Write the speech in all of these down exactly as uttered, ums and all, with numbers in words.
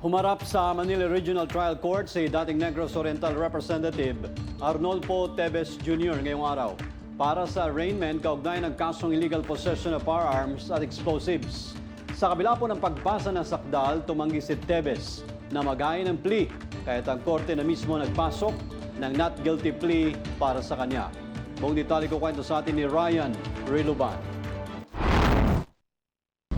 Humarap sa Manila Regional Trial Court si dating Negros Oriental Representative Arnolfo Teves Junior ngayong araw para sa arraignment kaugnay ng kasong illegal possession of firearms at explosives. Sa kabila po ng pagbasa ng sakdal, tumanggi si Teves na maghain ng plea, kaya't ang korte na mismo nagpasok ng not guilty plea para sa kanya. Buong detalye kukwento sa atin ni Ryan Riluban.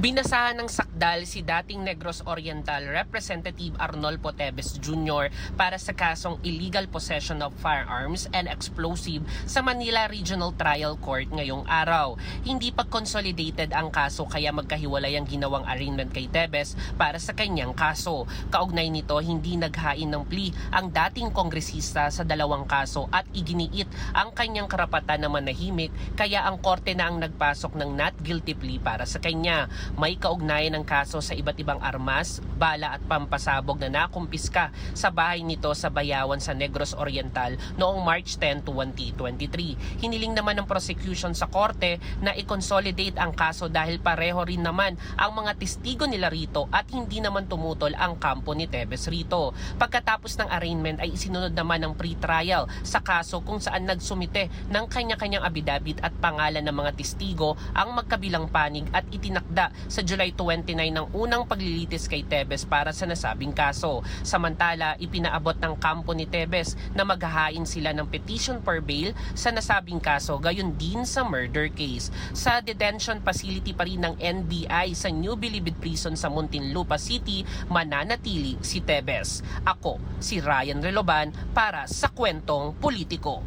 Binasahan ng sakdal si dating Negros Oriental Representative Arnolfo Teves Junior para sa kasong illegal possession of firearms and explosive sa Manila Regional Trial Court ngayong araw. Hindi pa consolidated ang kaso kaya magkahiwalay ang ginawang arraignment kay Teves para sa kanyang kaso. Kaugnay nito, hindi naghain ng plea ang dating kongresista sa dalawang kaso at iginiit ang kanyang karapatan na manahimik kaya ang korte na ang nagpasok ng not guilty plea para sa kanya. May kaugnayan ng kaso sa iba't ibang armas, bala at pampasabog na nakumpiska sa bahay nito sa Bayawan sa Negros Oriental noong March ten, twenty twenty-three. Hiniling naman ng prosecution sa korte na i-consolidate ang kaso dahil pareho rin naman ang mga testigo nila rito at hindi naman tumutol ang kampo ni Teves rito. Pagkatapos ng arraignment ay isinunod naman ang pre-trial sa kaso kung saan nagsumite ng kanya-kanyang abidabit at pangalan ng mga testigo ang magkabilang panig at itinakda sa July twenty-nine ang unang paglilitis kay Teves para sa nasabing kaso. Samantala, ipinaabot ng kampo ni Teves na maghahain sila ng petition for bail sa nasabing kaso, gayon din sa murder case. Sa detention facility pa rin ng N B I sa New Bilibid Prison sa Muntinlupa City, mananatili si Teves. Ako si Ryan Riloban para sa Kwentong Politiko.